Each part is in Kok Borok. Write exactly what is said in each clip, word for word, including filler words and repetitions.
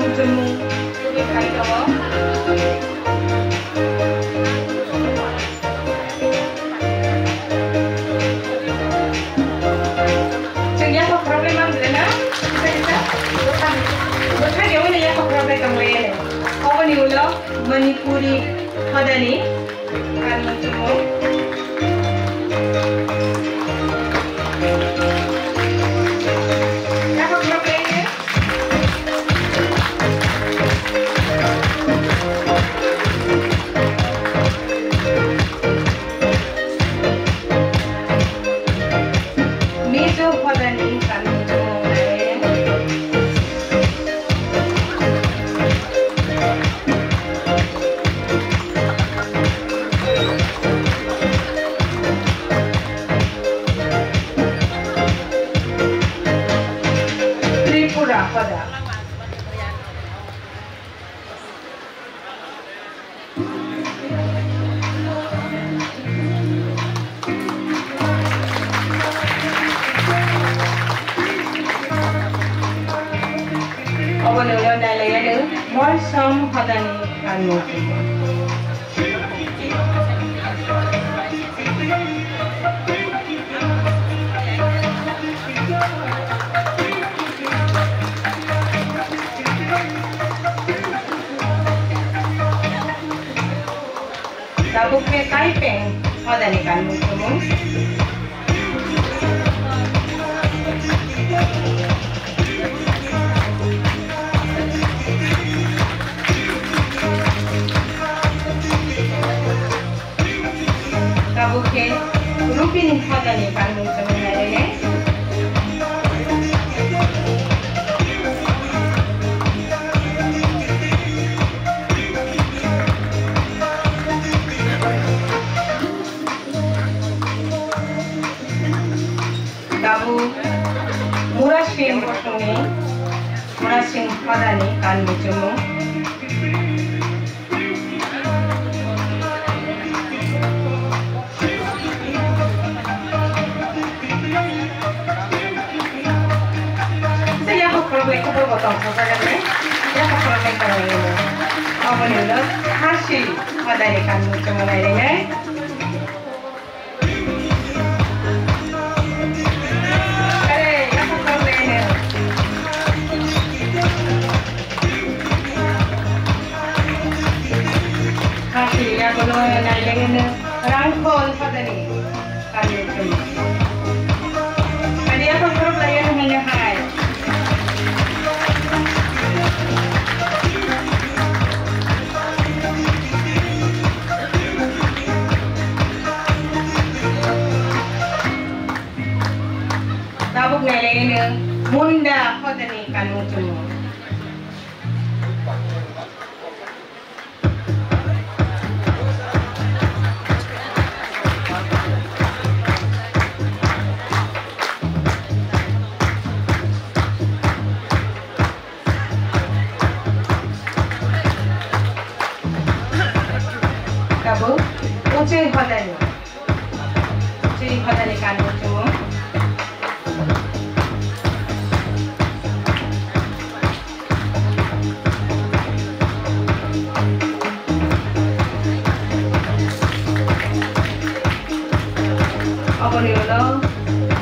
Chumung tubui phai tongo. Chwng yaphak khoroknwi man belai na, kisa kisa bwthang, bwthang yaui no yaphak khoroknwi tong lai ya. Oboni ulo Manipuri hodani kanmung chumung. Yaphak khoroknwi. Mizo hodani kanmung chumung nai. Tripura hoda. Oboni ulo nai lai ya nwng Molsom hodani kanmung chumung. Tabuk khe Kaipeng hodani kanmung chumung. Tabuk khe Rupini hodani kanmung chumung nai rwnai. Tabuk Murasing Bosongni, Murasing hodani kanmung chumung. Yaphak khoroknwi khe borok tong thok jaga le. Yaphak khoroknwi tong lai ya. Oboni ulo Khasi hodani kanmung chumung nai rwnai. Are, yaphak khoroknwi. Khasi yagulo nai lai ya nwng Rangkhol hodani kanmung chumung. Ani yaphak khorok lai ya nwng hai. Tabuk nai lai ya nwng Munda hodani kanmung chumung. Tabuk Uchui hodani. Chini hodani kanmung chumung. Oboni ulo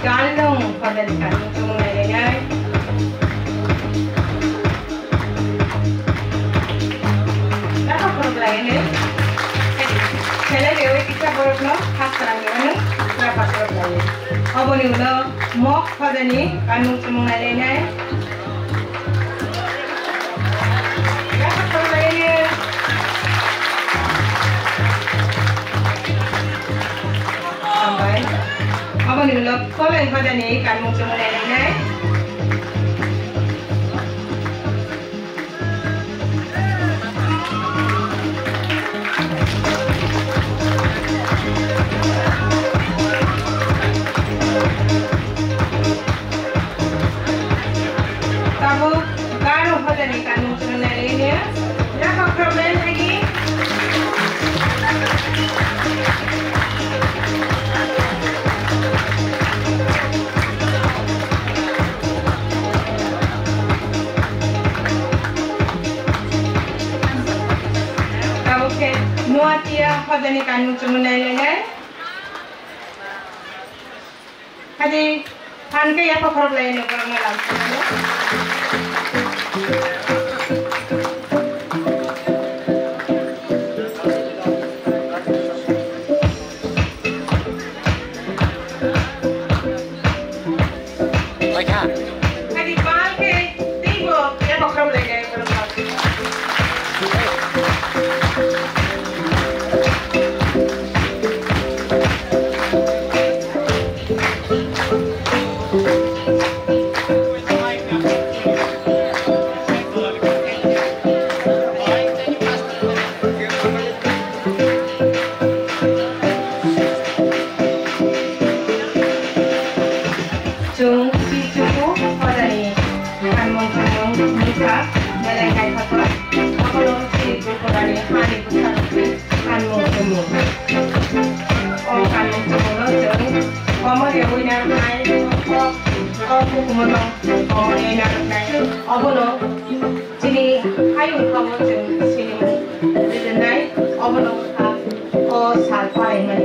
Galnung hodani kanmung chumung nai rwnai. Yaphak khorok lai ya nwng. Sele rewi kisa borok no khas khorang ni nwng yaphak khorok lai ya. Oboni ulo Mok hodani kanmung chumung nai lai nai. Yaphak khorok lai ya nwng. Hambai. Oboni ulo Koloi hodani kanmung chumung nai lai nai. Tabuk Garo hodani kanmung chumung nai lai ya. Yaphak khorok lai thagi. Tia hojani kanmung chumui nai nai nai. Hadi, phan khe yapha khorok lai no borok no lam khorok no. Hadi, phan khe teibo yapha khorok lai nai borok no. Chwng si chuku hojani kanmung chumung wngkha, belai naithothok. Abono chini Tripurani hani bwsarokni kanmung chumung. O kanmung chumungno chwng komorya wina rwnai, o, o bukumono komorya wina rwnai. Obono chini hayung khago chwng sinimung rijwnai, obono wngkha o sal palaimani.